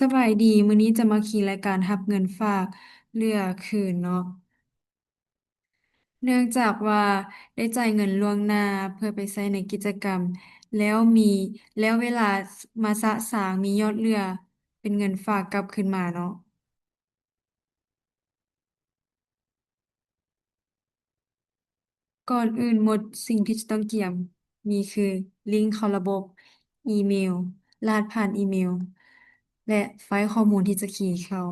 ສະບາຍດີ, ມື້ນີ້ຈະມາຂີ່ລາຍການຮັບເງິນຝາກເຫຼືອຄືນເນາະ. ເນື່ອງຈາກວ່າໄດ້ຈ່າຍເງິນລ່ວງໜ້າເພື່ອໄປໃຊ້ໃນກິດຈະກຳ ແລ້ວມີ ແລ້ວເວລາມາຊະຊາງມີຍອດເຫຼືອເປັນເງິນຝາກກັບຄືນມາເນາະ. ກ່ອນອື່ນໝົດ, ສິ່ງທີ່ຈະຕ້ອງກຽມມີຄື ລິ້ງເຂົ້າລະບົບ, ອີເມວ, ລະຫັດຜ່ານອີເມວ ແລະ ໄຟລ໌ຂໍ້ມູນທີ່ຈະຂີ່ເຂົ້າ.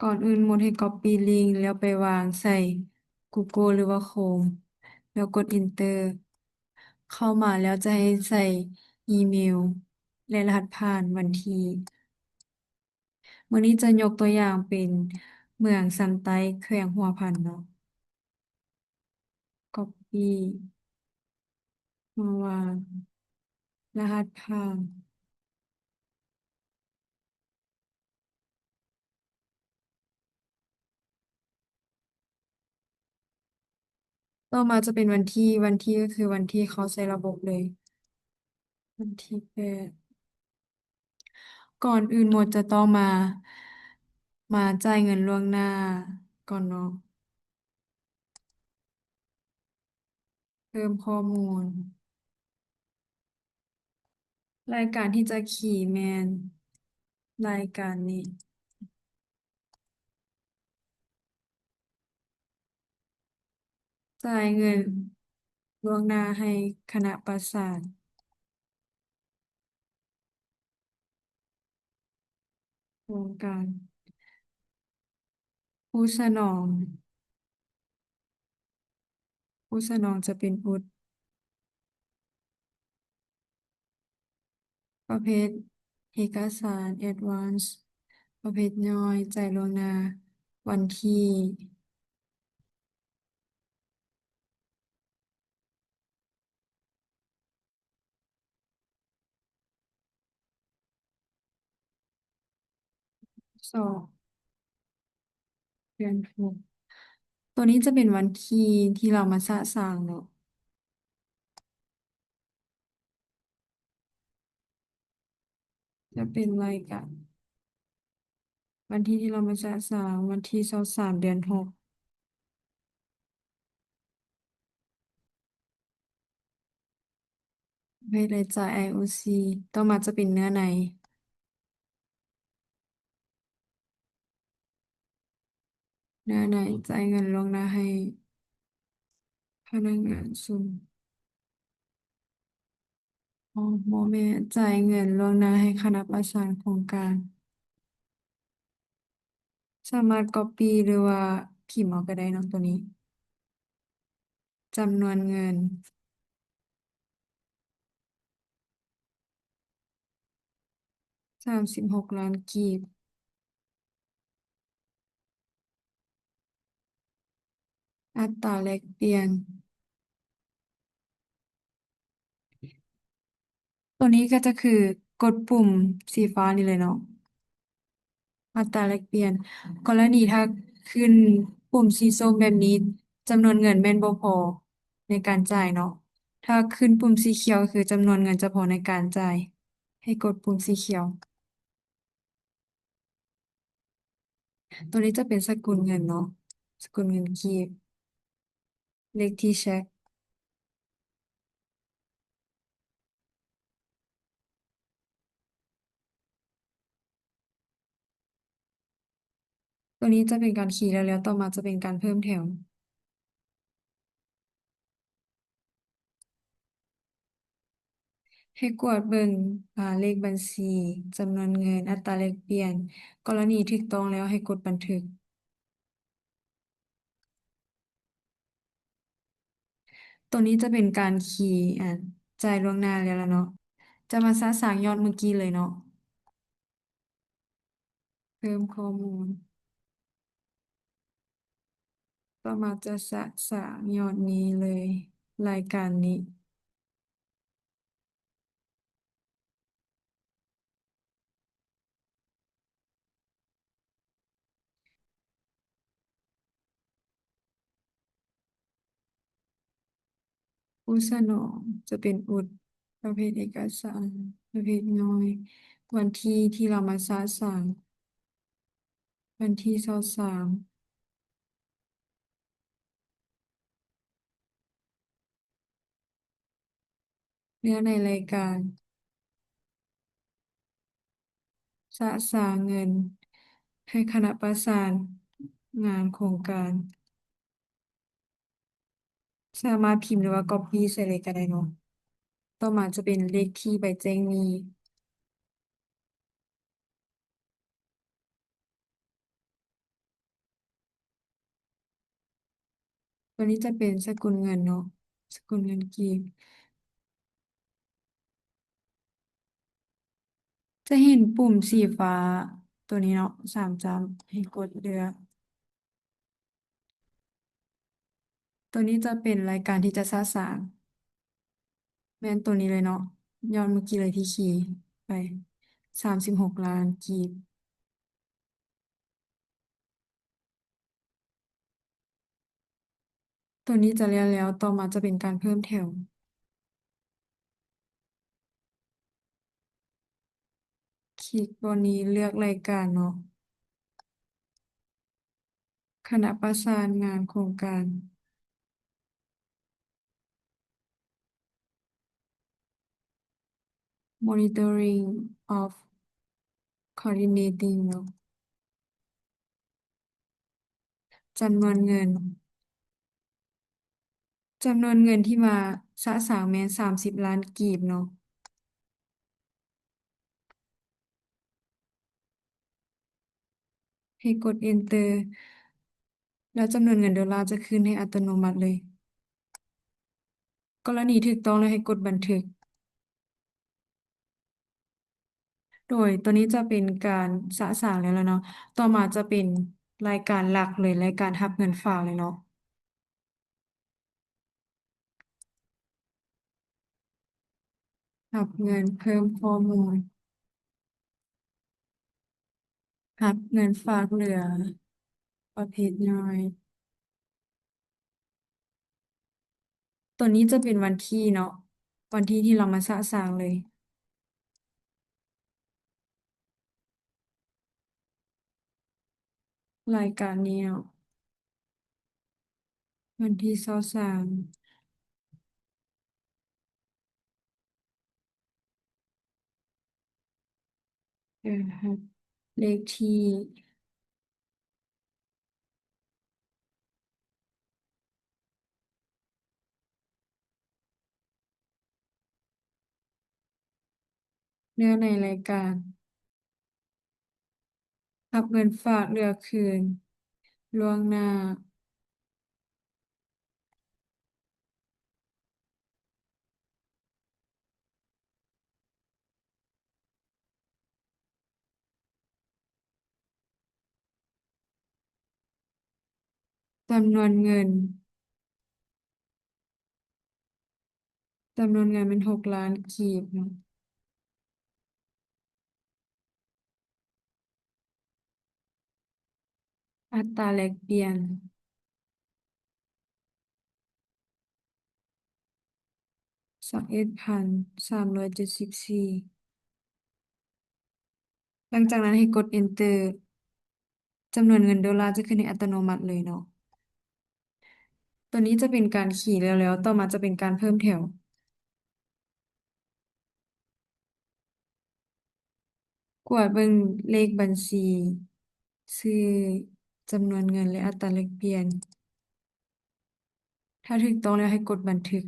ກ່ອນອື່ນໝົດໃຫ້ກັອບປີ້ລິ້ງ ແລ້ວໄປວາງໃສ່ກູໂກ ຫຼືວ່າໂຄຣມ ແລ້ວກົດເອັນເຕີ. ເຂົ້າມາແລ້ວຈະໃຫ້ໃສ່ອີເມວ ແລະ ລະຫັດຜ່ານວັນທີ. ມື້ນີ້ຈະຍົກຕົວຢ່າງເປັນເມືອງຊຳໃຕ້ ແຂວງຫົວພັນເນາະ. ກັອບປີ້ມາວາງ ລະຫັດຜ່ານ. ຕໍ່ມາຈະເປັນວັນທີ, ວັນທີກໍຄືວັນທີ່ເຂົ້າໃສ່ລະບົບເລີຍ, ວັນທີແປດ. ກ່ອນອື່ນໝົດຈະຕ້ອງມາ ມາຈ່າຍເງິນລ່ວງໜ້າກ່ອນເນາະ. ເພີ່ມຂໍ້ມູນ. ລາຍການທີ່ຈະຂີ່ແມ່ນລາຍການນີ້. ຈ່າຍເງິນລ່ວງໜ້າໃຫ້ຄະນະປະສານໂຄງການ. ຜູ້ສະໜອງ, ຜູ້ສະໜອງຈະເປັນອຸດ. ປະເພດເອກະສານ ແອັດວານສ໌, ປະເພດຍ່ອຍ ຈ່າຍລ່ວງໜ້າ, ວັນທີ. ສອງ ເດືອນຫົກ. ຕົວນີ້ຈະເປັນວັນທີທີ່ເຮົາມາຊະຊາງເນາະ. ຈະເປັນລາຍການ ວັນທີທີ່ເຮົາມາຊະຊາງ, ວັນທີຊາວສາມ ເດືອນຫົກ. ເວລາຈ່າຍ ໄອໂອຊີ. ຕໍ່ມາຈະເປັນເນື້ອໃນ. ເນື້ອໃນ ຈ່າຍເງິນລ່ວງໜ້າໃຫ້ພະນັກງານຊຸມ. ອໍ ບໍ່ແມ່ນ, ຈ່າຍເງິນລ່ວງໜ້າໃຫ້ຄະນະປະສານໂຄງການ. ສາມາດກັອບປີ້ ຫຼືວ່າພິມເອົາກໍໄດ້ເນາະ ຕົວນີ້. ຈຳນວນເງິນ ສາມສິບຫົກລ້ານກີບ. ອັດຕາແລກປ່ຽນ. ຕົວນີ້ກໍຈະຄືກົດປຸ່ມສີຟ້ານີ້ເລີຍເນາະ, ອັດຕາແລກປ່ຽນ. ກໍລະນີຖ້າຂຶ້ນປຸ່ມສີສົ້ມແບບນີ້, ຈຳນວນເງິນແມ່ນບໍ່ພໍໃນການຈ່າຍເນາະ. ຖ້າຂຶ້ນປຸ່ມສີຂຽວ ກໍຄືຈຳນວນເງິນຈະພໍໃນການຈ່າຍ. ໃຫ້ກົດປຸ່ມສີຂຽວ. ຕົວນີ້ຈະເປັນສະກຸນເງິນເນາະ, ສະກຸນເງິນກີບ, ເລກທີເຊັກ. ຕົວນີ້ຈະເປັນການຄີແລ້ວໆ, ຕໍ່ມາຈະເປັນການເພີ່ມແຖວ. ໃຫ້ກວດເບິ່ງ ອາ ເລກບັນຊີ, ຈຳນວນເງິນ, ອັດຕາແລກປ່ຽນ. ກໍລະນີຖືກຕ້ອງແລ້ວໃຫ້ກົດບັນທຶກ. ຕົວນີ້ຈະເປັນການຄີ ອາ ຈ່າຍລ່ວງໜ້າແລ້ວລະເນາະ. ຈະມາຊະຊາງຍອດມື້ກີ້ເລີຍເນາະ. ເພີ່ມຂໍ້ມູນ. ຕໍ່ມາຈະຊະຊາງຍອດນີ້ເລີຍ, ລາຍການນີ້. ໂ ຜູ້ສະໜອງຈະເປັນອຸດ ປະເພດເອກະສານ ປະເພດຍ່ອຍ ວັນທີທີ່ລາວມາສະສາງ ວັນທີຊາວສາມ ເນື້ອໃນລາຍການ ສະສາງເງິນໃຫ້ຄະນະປະສານງານໂຄງການ. ສາມາດພິມ ຫຼືວ່າກັອບປີ້ໃສ່ເລີຍກໍໄດ້ເນາະ. ຕໍ່ມາຈະເປັນເລກທີໃບແຈ້ງໜີ້. ຕົວນີ້ຈະເປັນສະກຸນເງິນເນາະ, ສະກຸນເງິນກີບ. ຈະເຫັນປຸ່ມສີຟ້າຕົວນີ້ເນາະ, ສາມຈ້ຳ ໃຫ້ກົດເລືອກ. ຕົວນີ້ຈະເປັນລາຍການທີ່ຈະສະສາງ, ແມ່ນຕົວນີ້ເລີຍເນາະ, ຍ້ອນມື້ກີ້ເລີຍທີ່ຄີໄປ ສາມສິບຫົກລ້ານກີບ. ຕົວນີ້ຈະແລ້ວແລ້ວ, ຕໍ່ມາຈະເປັນການເພີ່ມແຖວ. ຄລິກບ່ອນນີ້, ເລືອກລາຍການເນາະ, ຄະນະປະສານງານໂຄງການ. Monitoring of coordinating ເນາະ, ຈຳນວນເງິນ, ຈຳນວນເງິນທີ່ມາສະສາງແມ່ນສາມສິບລ້ານກີບເນາະ. ໃຫ້ກົດ Enter ແລ້ວຈຳນວນເງິນໂດລາຈະຂຶ້ນໃຫ້ອັດຕະໂນມັດເລີຍ. ກໍລະນີຖືກຕ້ອງແລ້ວໃຫ້ກົດບັນທຶກ. ໂດຍຕົວນີ້ຈະເປັນການສະສາງແລ້ວລະເນາະ, ຕໍ່ມາຈະເປັນລາຍການຫຼັກເລີຍ, ລາຍການຮັບເງິນຝາກເລີຍເນາະ. ຮັບເງິນເພີ່ມຂໍ້ມູນ, ຮັບເງິນຝາກເຫຼືອ ປະເພດຍ່ອຍ. ຕົວນີ້ຈະເປັນວັນທີເນາະ, ວັນທີທີ່ລາວມາສະສາງເລີຍ. ລາຍການນີ້ເນາະ, ວັນທີຊາວສາມ ເອີ ເລກທີ ເນື້ອໃນລາຍການ ຮັບເງິນຝາກເຫຼືອຄືນລ່ວງໜ້າ ຈຳນວນເງິນ ຈຳນວນເງິນແມ່ນຫົກລ້ານກີບເນາະ. ອັດຕາແລກປ່ຽນ ຊາວເອັດພັນສາມຮ້ອຍເຈັດສິບສີ່. ຫຼັງຈາກນັ້ນໃຫ້ກົດ Enter ຈຳນວນເງິນໂດລາຈະຂຶ້ນໃຫ້ອັດຕະໂນມັດເລີຍເນາະ. ຕົວນີ້ຈະເປັນການຂີ້ແລ້ວໆ, ຕໍ່ມາຈະເປັນການເພີ່ມແຖວ. ກວດເບິ່ງເລກບັນຊີ, ຊື່, ຈຳນວນເງິນ ແລະ ອັດຕາແລກປ່ຽນ. ຖ້າຖືກຕ້ອງແລ້ວໃຫ້ກົດບັນທຶກ.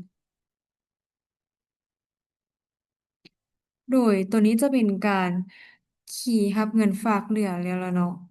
ໂດຍຕົວນີ້ຈະເປັນການຂີ້ຮັບເງິນຝາກເຫຼືອແລ້ວລະເນາະ.